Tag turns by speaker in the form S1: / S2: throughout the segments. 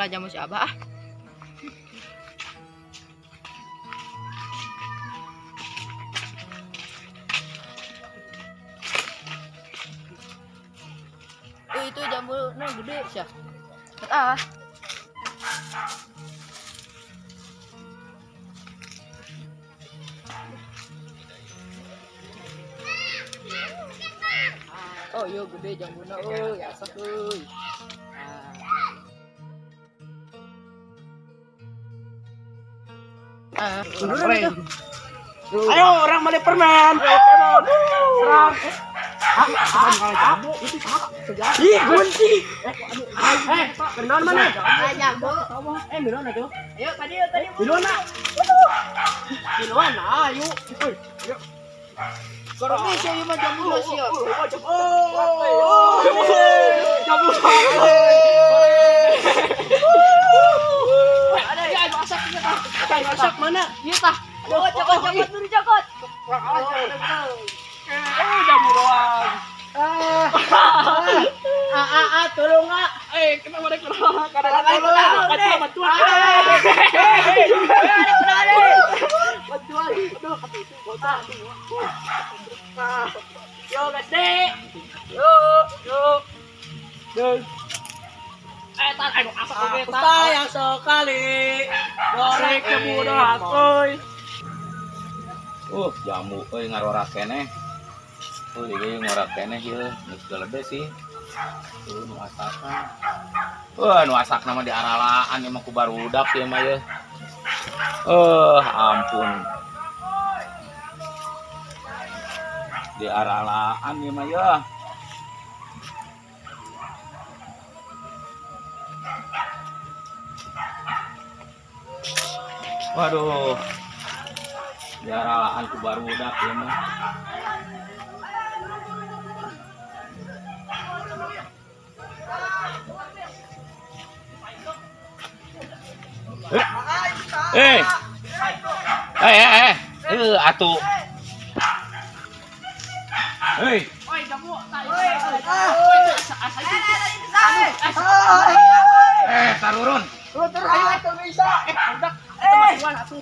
S1: Ngala jamu si Abah ah. Itu jambu nah gede sih. Ah. Oh iya gede jambuna euy, asak euy. Ah.
S2: Ayo orang beli permen. Serang. Ih, kunci. Eh, beneran mana?
S1: Jambu.
S2: Eh, beneran atuh.
S1: Ayo tadi tadi.
S2: Beneran nak. Beneran ayo. Ayo.
S1: Korong sih ieu mah jambu sih.
S2: Oh, jambu. Ada ya, masak masak mana?
S1: Iya tah. Cokot cokot cokot dulu cokot.
S2: Oh, jambu doang. Ah, ah, ah, tolong ah. Eh, kenapa ada kenapa? Karena bantuan, bantuan. Bantuan. Aduh, yo, gede. Yo, yo. Yo. Eh, tar, ayo asak oge
S3: Aku sayang sekali.
S2: Goreng jambu doang, euy.
S4: Jamu euy ngarorak keneh. Ieu ngorak keneh ieu, geus galede sih. Nu asakan. Wah, nu asakna mah diaralaan ieu mah ku barudak ieu mah ieu. Ampun. Diaralaan ieu mah ieu. Waduh. Diaralaan ku barudak ieu mah. Eh. Eh, eh, eh. Atuh. Hei.
S2: Oi, jambu.
S4: Eh, tarurun.
S2: Ayo, atuh bisa. Eh, budak. Bantuan atuh.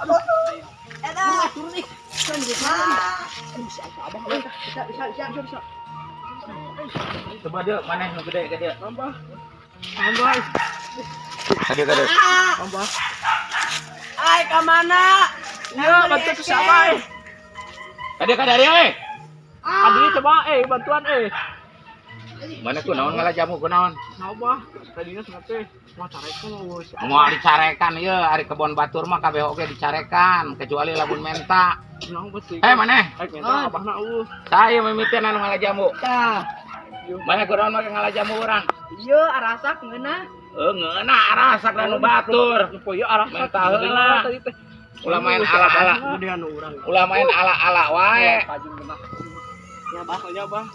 S2: Aduh. Turun ih. Bisa, bisa, bisa, bisa.
S4: Coba dia maneh nu gede ka dieu.
S2: Nambah. Nambah.
S4: Ka dieu ka dieu.
S2: Nambah.
S3: Ai ke mana?
S2: Iya, bantu tuh siapa eh?
S4: Ka dieu ka dieu eh.
S2: Adi coba eh bantuan eh.
S4: Mana ku naon ngala jamu ku naon?
S2: Nambah. Tadinya sengat teh. Mau carekan mau
S4: Moal dicarekan ieu ari kebon batur mah kabeh oge dicarekan kecuali lamun menta.
S2: Naon pasti.
S4: Eh maneh?
S2: Eh, minta abahna eueuh.
S4: Saya mimitian anu ngala jamu.
S1: Tah.
S4: Maneh ku naon make ngala jamu urang?
S1: Ieu arasak ngeunah.
S4: Ngeunah arasak da nu batur.
S2: Poe ieu arasak.
S4: Menta heula. Ulah main ala-ala.
S2: Gedean urang.
S4: Ulah main ala-ala wae.
S2: Nya bah, nya bah.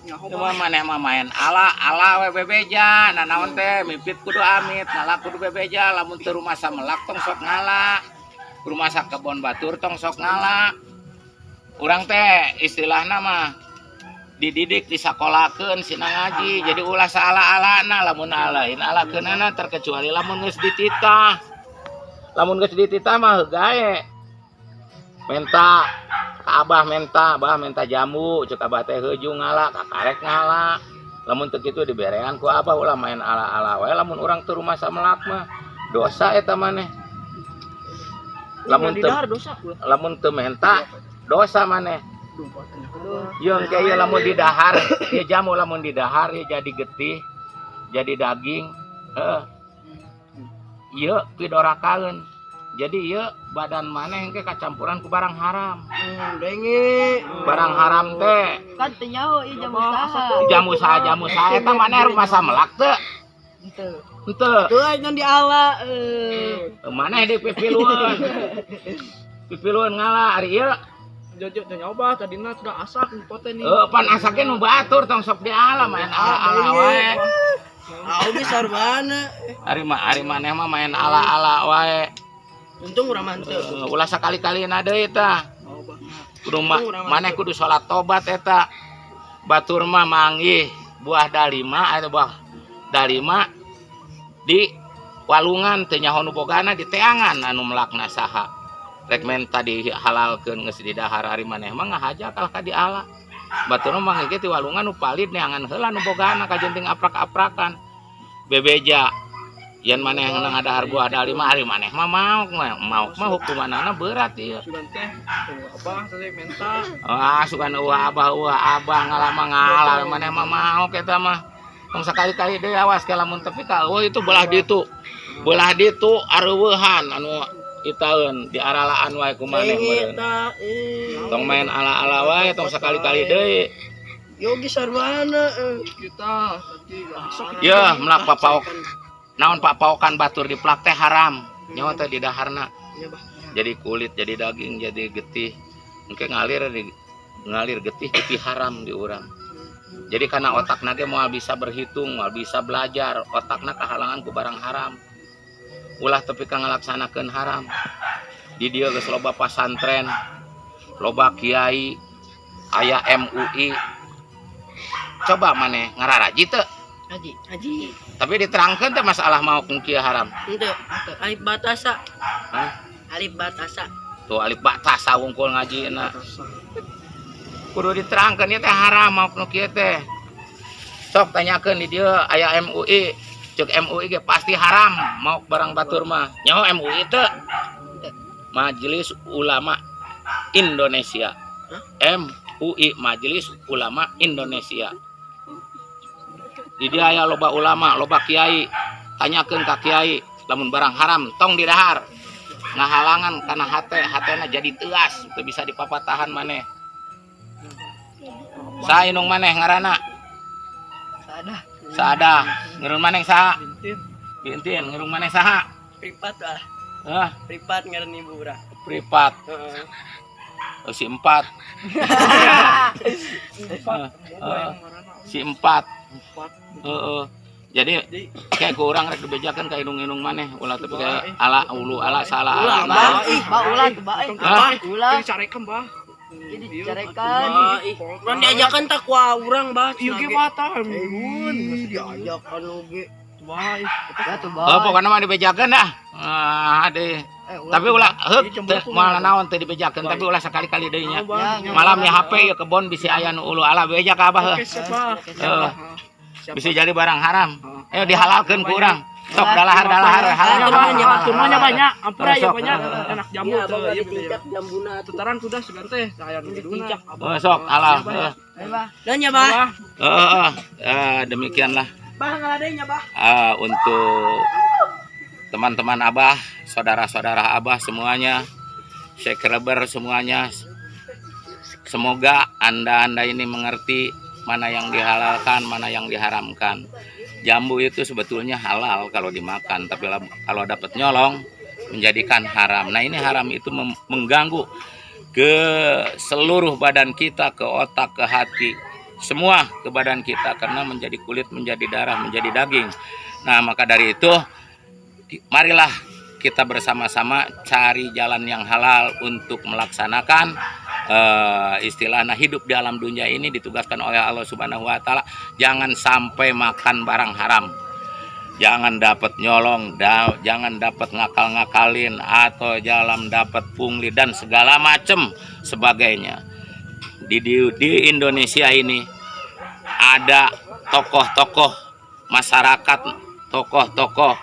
S2: Nyaho
S4: Cuma maneh mah main ala ala we bebeja. Nah naon teh mipit kudu amit, ngala kudu bebeja, lamun teu rumasa melak tong sok ngala. Rumasa kebon batur tong sok ngala. Urang teh istilahna mah dididik disakolakeun sina ngaji, jadi ulah saala-alana lamun alain alakeunana terkecuali lamun geus dititah. Lamun geus dititah mah heugae. Menta ka abah menta, abah menta jamu, cek abah teh heuju ngala, kakarek ngala. Lamun teu kitu diberean ku abah ulah main ala-ala wae lamun urang teu rumasa melak mah. Dosa eta maneh. Lamun teu lamun teu menta dosa maneh. Ieu engke ieu lamun didahar, ieu jamu lamun didahar ieu jadi getih, jadi daging. Heeh. Ieu pidorakaeun. Jadi ieu badan maneh engke kacampuran ku barang haram.
S3: Dengi.
S4: Barang haram teh
S1: Kan teu nyaho ieu jamu saha.
S4: Jamu saha jamu saha eta maneh rumasa melak teu?
S1: Henteu.
S4: Henteu.
S3: Tuh aing di ala eh.
S4: Maneh dipipilueun. Pipilueun ngala ari ieu.
S2: Jojo teh nyoba tadina sudah asak pote nih.
S4: Heuh pan asake nu batur tong sok diala main ala-ala wae.
S3: Aku bisa mana?
S4: Ari mah ari maneh mah main ala-ala wae.
S3: Untung urang mah henteu.
S4: Ulah sakali-kalina deui tah. Kudu maneh kudu salat tobat eta. Batur mah manggih buah dalima atau buah dalima Di walungan teu nyaho nu bogana, di teangan anu melakna saha. Rek menta dihalalkeun geus didahar, ari maneh mah ngahaja kalah ka diala. Batur mah ge ti walungan nu palid, neangan heula nu bogana kajeun ting aprak-aprakan. Bebeja yen maneh ngadahar buah dali mah, ari maneh mah maok mah, maok mah hukumanana berat ieu.
S2: Sugan teh, oh, abah tadi menta.
S4: Ah, sugan eueuh abah, eueuh abah, ngalah mah ngalah, maneh mah maok eta mah. Tong sakali-kali deui, awas ke lamun tepi ka eueuh itu belah ditu. Belah ditu areuweuhan anu itaeun diaralaan wae ku maneh
S3: Denge
S4: meureun.
S3: ta ih.
S4: Tong main ala-ala wae, tong sakali-kali deui.
S3: Yogi sarwana eh.
S2: Kita tadi sok.
S4: Yeuh, melak papaok. Naon papaokan batur dipelak teh haram. Nyawa teh di daharna.
S3: Iya, Bah.
S4: Jadi kulit, jadi daging, jadi getih. Engke ngalir di ngalir getih, getih haram di urang. Jadi karena otakna ge moal bisa berhitung, moal bisa belajar, otakna kehalangan ku barang haram. Ulah tepi ka ngalaksanakeun haram. Di dieu geus loba pasantren, loba kiai, aya MUI. Coba maneh ngararaji teu?
S1: Haji.
S3: Haji.
S4: Tapi diterangkeun teh masalah maok nu kieu haram.
S3: Henteu. Alif batasa.
S4: Hah?
S3: Alif batasa.
S4: Tuh, alif batasa wungkul ngajina. Kudu diterangkeun ieu teh haram maok nu kieu teh. Sok tanyakeun di dieu aya MUI. Cek MUI ge pasti haram maok barang batur mah. Nyaho MUI teu? Majelis Ulama Indonesia. MUI, Majelis Ulama Indonesia. Di dieu aya loba ulama, loba kiai. Tanyakeun ka kiai, lamun barang haram tong didahar. Ngahalangan kana hate, hatena jadi teuas, teu bisa dipapatahan maneh. Saha indung maneh ngaranna?
S1: Sada.
S4: Saada. Ngirung maneh saha?
S2: Bintin.
S4: Bintin, ngirung maneh saha?
S3: Privat ah.
S4: Hah,
S3: Privat ngaran ibu urang.
S4: Privat.
S3: Heeh.
S4: Oh, si empat.
S2: Empat.
S4: Heeh. Si empat.
S2: Empat.
S4: Heeh. Jadi
S2: Jadi
S4: kayak ku urang rek dibejakeun ka indung-indung maneh, ulah tepi ka ala ulu ala salah
S3: Ulah,
S4: ala.
S3: Bah. Ih,
S1: Ba ulah tuh, ba. Eh.
S4: Hah?
S1: Ulah.
S2: Dicarekan, Bah.
S1: Jadi dicarekan.
S3: Bah, ih. Urang diajakan tak ku urang, bah.
S2: Ieu ge mata mun.
S3: Ih, diajakan oge.
S2: Wah, ih.
S1: Ya tuh, ba.
S4: Oh, pokoknya mah dibejakeun dah. Ah, deh.
S1: Eh, ulah.
S4: Tapi ulah heuk
S2: Iya, cemburu
S4: teu moal naon teu dibejakeun, tapi ulah sekali-kali deui nya.
S2: Bah.
S1: Ya,
S4: Malam ya HP ya kebon bisi aya nu ulu ala, beja ka abah heuh.
S2: Oke, siap, Bah.
S4: Heeh.
S2: Siap.
S4: Bisa jadi barang haram.
S2: Heeh.
S4: Ayo dihalalkeun ku urang. Sok dalahar dalahar halal.
S2: Banyak,
S4: Halal.
S2: banyak, turunnya banyak. Ampura ya
S4: Sok.
S2: banyak. Enak jamu
S3: Iya,
S2: tuh,
S3: abang
S2: iya
S3: ditincak jambuna tuh.
S2: Tutaran sudah sugan teh, saya nu diduna.
S4: Oh, sok halal. Heeh.
S1: Ayo, Bah.
S3: Dan ya, Bah.
S2: Bah.
S4: Heeh, heeh. Eh, demikianlah
S3: Bah ngaladenya, Bah.
S4: Untuk teman-teman Abah, saudara-saudara Abah semuanya, subscriber semuanya. Semoga Anda-anda ini mengerti mana yang dihalalkan, mana yang diharamkan. Jambu itu sebetulnya halal kalau dimakan, tapi kalau dapat nyolong menjadikan haram. Nah, ini haram itu mengganggu ke seluruh badan kita, ke otak, ke hati, semua ke badan kita karena menjadi kulit, menjadi darah, menjadi daging. Nah, maka dari itu marilah kita bersama-sama cari jalan yang halal untuk melaksanakan istilahnya hidup di alam dunia ini ditugaskan oleh Allah Subhanahu wa taala, jangan sampai makan barang haram. Jangan dapat nyolong, jangan dapat ngakal-ngakalin atau jalan dapat pungli dan segala macam sebagainya. Di Indonesia ini ada tokoh-tokoh masyarakat, tokoh-tokoh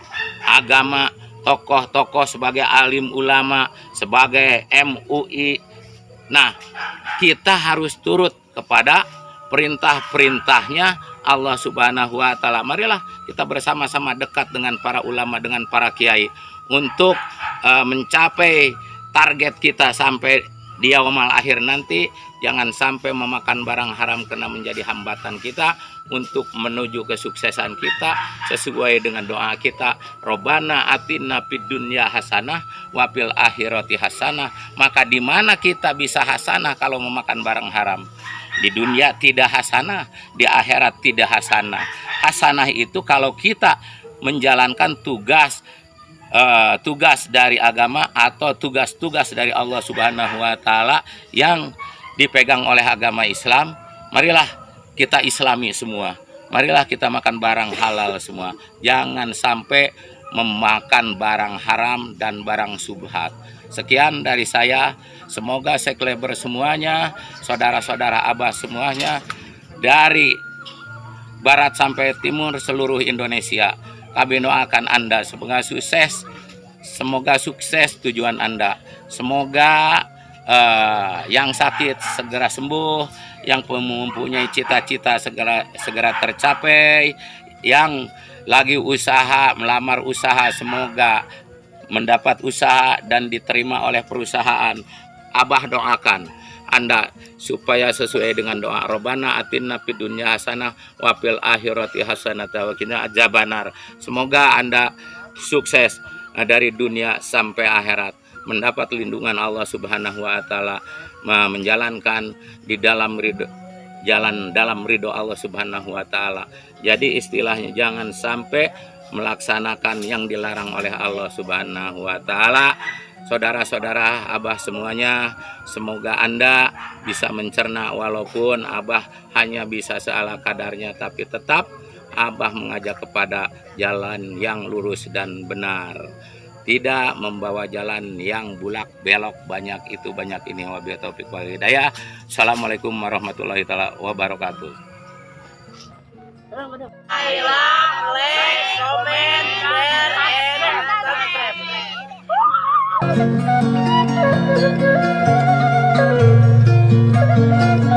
S4: agama, tokoh-tokoh sebagai alim ulama, sebagai MUI. Nah, kita harus turut kepada perintah-perintahnya Allah Subhanahu wa taala. Marilah kita bersama-sama dekat dengan para ulama, dengan para kiai untuk mencapai target kita sampai di yaumul akhir nanti. Jangan sampai memakan barang haram karena menjadi hambatan kita untuk menuju kesuksesan kita sesuai dengan doa kita, Robbana atina fid dunya hasanah wa fil akhirati hasanah. Maka di mana kita bisa hasanah kalau memakan barang haram? Di dunia tidak hasanah, di akhirat tidak hasanah. Hasanah itu kalau kita menjalankan tugas tugas dari agama atau tugas-tugas dari Allah Subhanahu wa taala yang dipegang oleh agama Islam. Marilah kita islami semua. Marilah kita makan barang halal semua. Jangan sampai memakan barang haram dan barang subhat. Sekian dari saya. Semoga sekleber semuanya, saudara-saudara Abah semuanya dari barat sampai timur seluruh Indonesia. Kami doakan Anda semoga sukses. Semoga sukses tujuan Anda. Semoga yang sakit segera sembuh, yang mempunyai cita-cita segera segera tercapai, yang lagi usaha melamar usaha semoga mendapat usaha dan diterima oleh perusahaan. Abah doakan Anda supaya sesuai dengan doa Robbana atina fid dunya hasanah wa fil akhirati hasanah wa qina adzabannar. Semoga Anda sukses dari dunia sampai akhirat, mendapat lindungan Allah Subhanahu wa taala, menjalankan di dalam ridho, jalan dalam ridho Allah Subhanahu wa taala. Jadi istilahnya jangan sampai melaksanakan yang dilarang oleh Allah Subhanahu wa taala. Saudara-saudara Abah semuanya, semoga Anda bisa mencerna walaupun Abah hanya bisa seala kadarnya, tapi tetap Abah mengajak kepada jalan yang lurus dan benar. Tidak membawa jalan yang bulak belok banyak itu banyak ini. Wabillahi taufik wal hidayah. Assalamualaikum warahmatullahi taala wabarakatuh.
S3: Like, comment, share, and subscribe.